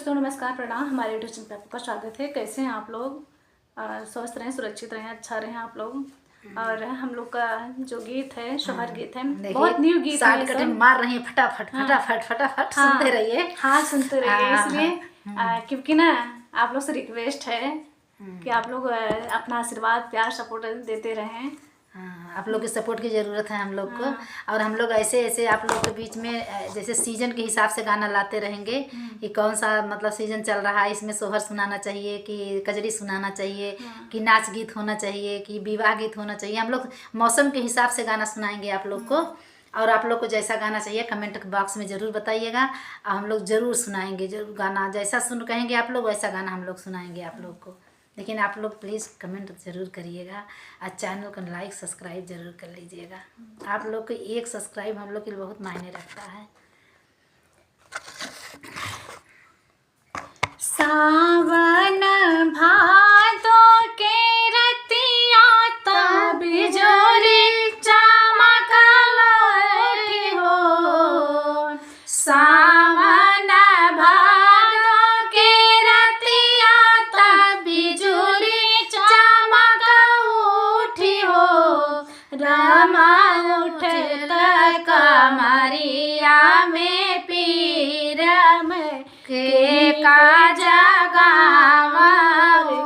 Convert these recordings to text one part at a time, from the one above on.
दोस्तों, नमस्कार, प्रणाम। हमारे यूट्यूब चैनल पर आपका स्वागत है। कैसे हैं आप लोग? स्वस्थ रहें, सुरक्षित रहें, अच्छा रहें आप लोग। और हम लोग का जो गीत है, सोहर गीत है, बहुत न्यू गीत है, साठ कटे मार रही है, फटाफट फटाफट फटाफट सुनते रहिए। हाँ, सुनते रहिए। इसलिए क्योंकि ना आप लोग से रिक्वेस्ट है कि आप लोग अपना आशीर्वाद, प्यार, सपोर्ट देते रहें। हाँ, आप लोग के सपोर्ट की ज़रूरत है हम लोग को। और हम लोग ऐसे ऐसे आप लोग के बीच में जैसे सीजन के हिसाब से गाना लाते रहेंगे कि कौन सा मतलब सीजन चल रहा है, इसमें सोहर सुनाना चाहिए कि कजरी सुनाना चाहिए कि नाच गीत होना चाहिए कि विवाह गीत होना चाहिए। हम लोग मौसम के हिसाब से गाना सुनाएंगे आप लोग को। और आप लोग को जैसा गाना चाहिए कमेंट बॉक्स में ज़रूर बताइएगा, और हम लोग ज़रूर सुनाएंगे। ज़रूर गाना जैसा सुन कहेंगे आप लोग वैसा गाना हम लोग सुनाएंगे आप लोग को। लेकिन आप लोग प्लीज़ कमेंट ज़रूर करिएगा और चैनल को लाइक सब्सक्राइब ज़रूर कर लीजिएगा। आप लोग को एक सब्सक्राइब हम लोग के लिए बहुत मायने रखता है। सावन भादो के रतिया तब बिजोरी चमकल हो। सावन भादो के रतिया तब बिजुरी चमक उठी हो। रामा उठत कमरिया में पीरम के काजा गावा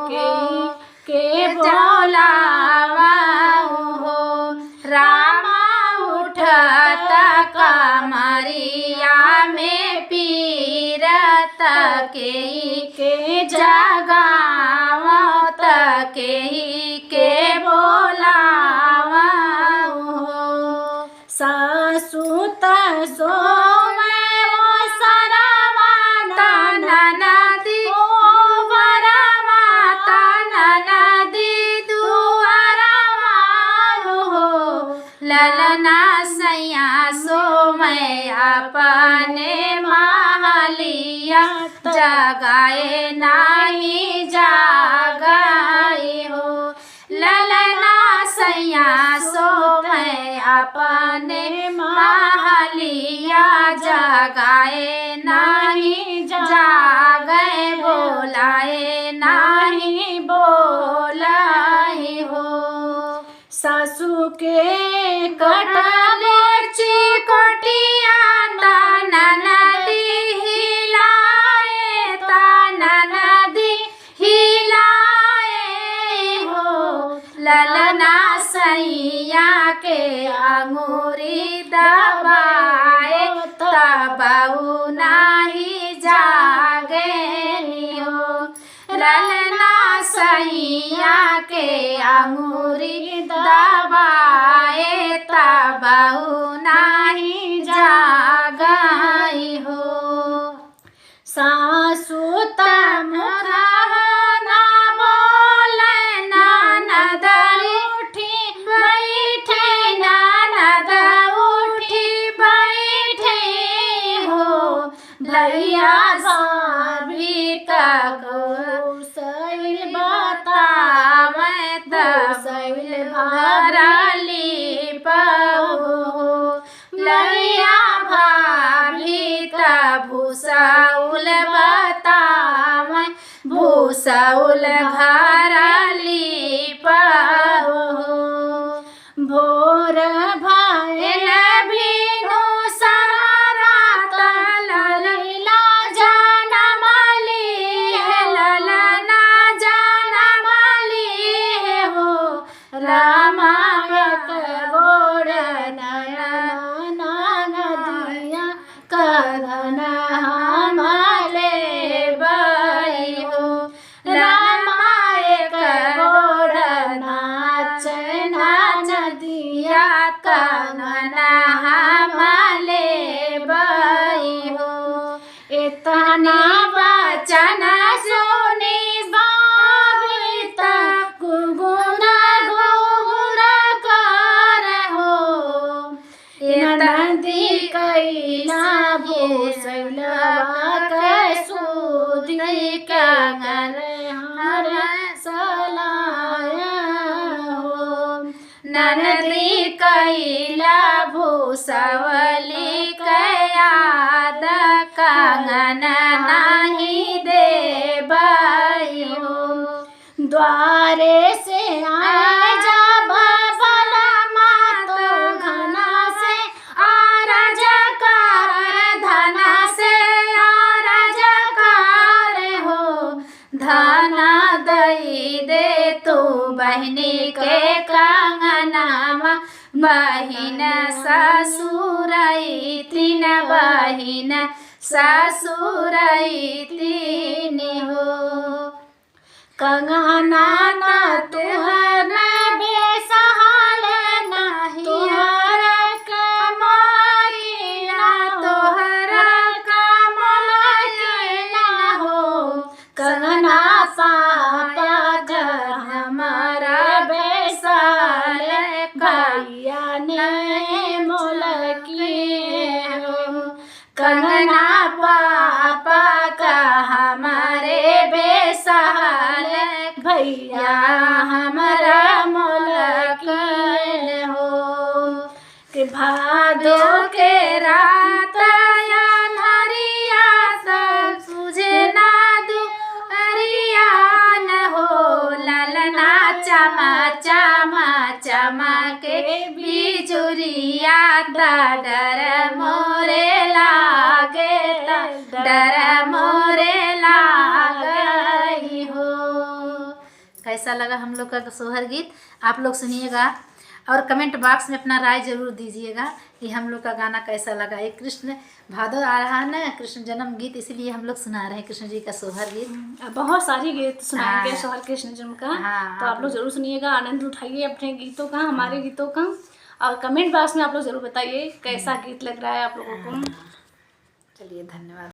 के बोलावा हो। रामा उठत कमरिया में पीरत के जगावत के बोलावा हो। सासु त ललना सैया सो मैं अपने महलिया जगाए नाही जागाए हो। ललना सैया सो मैं अपने महलिया जगाए नाही जागए बोलाए नाही बोलाए हो। सासू के कटले चिकोटिया ताना नदी हिलाए ताना नदी हिलाए हो। ललना सैया के अंगूरी दबाए तबाऊ नाही जागे हो। ललना सैया के अंगूरी दबाए तबाऊ नाही जागाई हो। सासू त मुखा ना बोले ननद उठी बैठे ननद उठी बैठे हो। भैया भाभी का सैल बतावे सैल भरली पहो। लैया भाभी त भूसौल बतावे भूसौल भरली पहो। भोर भैल भीनु सहारा तलला जनमली ललना जनमली हो। रामा गोड़ नयना नदिया कधन हमाले बई हो। रामा एक गोड़ नाच नाच दिया कंगना हमाले बई हो। इतना बचन सुनी बाबिता गुगुना गुगुना कर हो। नदी कैला भूसैलवा के सूदी कंगन हर सलाया हो। ननदी कैला भूसवली कयाद का कंगना नाही देबई हो। द्वारे से आए जा बाबा मातो घना से आ राजा कार धना से आ राजा कार हो धना दई दे तू बहिनी के कंगनावा बहिन ससुरई तीन बहिन ससुरई तीन हो। कंगना ना तुहर बेसहाल नाही तुहर कमाई ना तोहरा कमाई ना हो। कंगना पापा का हमारा बेसाल भैया भैया ने मोल किए हो। कंगना पापा का हमारे बेसहाल भैया या हमारा मोल किए हो। के भादो के रात अन्हरिया सब सुझे ना दू अरिया न हो। ललना चमा चमा चमा के बिजुरिया ता डर मोरे लागे ता डर मोरे लागे हो। कैसा लगा हम लोग का सोहर गीत आप लोग सुनिएगा और कमेंट बॉक्स में अपना राय जरूर दीजिएगा कि हम लोग का गाना कैसा लगा। ये कृष्ण भादो आ रहा है ना, कृष्ण जन्म गीत, इसलिए हम लोग सुना रहे हैं कृष्ण जी का सोहर गीत। अब बहुत सारी गीत सुनाएंगे हाँ। सोहर कृष्ण जन्म का। हाँ, तो आप लोग जरूर सुनिएगा, आनंद उठाइए अपने गीतों का, हमारे गीतों का। और कमेंट बॉक्स में आप लोग जरूर बताइए कैसा गीत लग रहा है आप लोगों को। चलिए धन्यवाद।